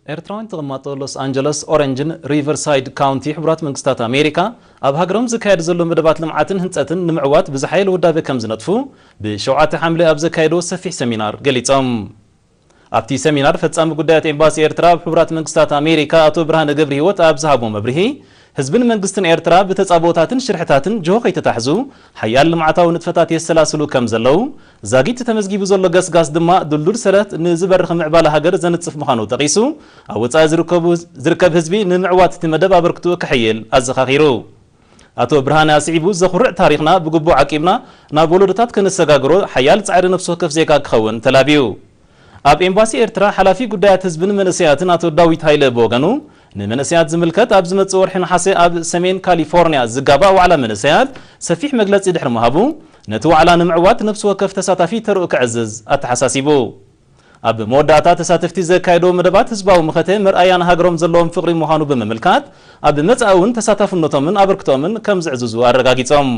ኤርትራውያን ተቐማጦ ሎስ ኣንጀለስ ኦሬንጅን ሪቨርሳይድ ካውንቲ ሕቡራት መንግስታት ኣሜሪካ ኣብ ሃገሮም ዝካየድ ዘሎ መደባት ልምዓትን ህንፀትን ንምዕዋት ብዝሓየለ ውዳበ ከም ዝነጥፉ ብሸውዓተ ሓምለ ኣብ ዘካየድዎ ሰፊሕ ሰሚናር ገሊፆም። ኣብቲ ሰሚናር ፈጻሚ ጉዳያት ኤምባሲ ኤርትራ ኣብ ሕቡራት መንግስታት ኣሜሪካ ኣቶ ብርሃነ ገብረህይወት ኣብ ዝሃቦ መብርሂ፣ ህዝብን መንግስትን ኤርትራ ብተጻብኦታትን ሽርሕታትን ጅሆ ከይተታሕዙ ሓያል ልምዓታዊ ንጥፈታት የሰላስሉ ከም ዘለዉ፣ ዛጊት ተመዝጊቡ ዘሎ ገስጋስ ድማ ድልዱል ሰረት ንዝበርኽ ምዕባለ ሃገር ዘንጽፍ ምዃኑ ጠቒሱ፣ ኣብ ወጻኢ ዝርከቡ ዝርከብ ህዝቢ ንምዕዋት እቲ መደብ ኣበርክትኡ ከሕይል ኣዘኻኺሩ። ኣቶ ብርሃነ ኣስዒቡ፣ ዘኹርዕ ታሪኽና ብግቡእ ዓቂብና ናብ ወለዶታት ከነሰጋግሮ ሓያል ጻዕሪ ነፍሲ ወከፍ ዜጋ ክኸውን ተላብዩ። ኣብ ኤምባሲ ኤርትራ ሓላፊ ጉዳያት ህዝብን መንእሰያትን ኣቶ ዳዊት ሃይለ ብወገኑ፣ ንመንእሰያት ዝምልከት ኣብ ዝመጽእ ወርሒ ነሓሰ ኣብ ሰሜን ካሊፎርኒያ ዝጋባእ ዋዕላ መንእሰያት ሰፊሕ መግለጺ ድሕሪ ምሃቡ፣ ነቲ ዋዕላ ንምዕዋት ነፍሲ ወከፍ ተሳታፊ ተርኡ ከዕዝዝ ኣተሓሳሲቡ። ኣብ መወዳእታ ተሳተፍቲ ዘካየዶ መደባት ህዝባዊ መኸተ መርኣያ ንሃገሮም ዘለዎም ፍቕሪ ምዃኑ ብምምልካት፣ ኣብ መጻኢ እውን ተሳታፍነቶምን ኣበርክቶምን ከም ዝዕዝዙ ኣረጋጊጾም።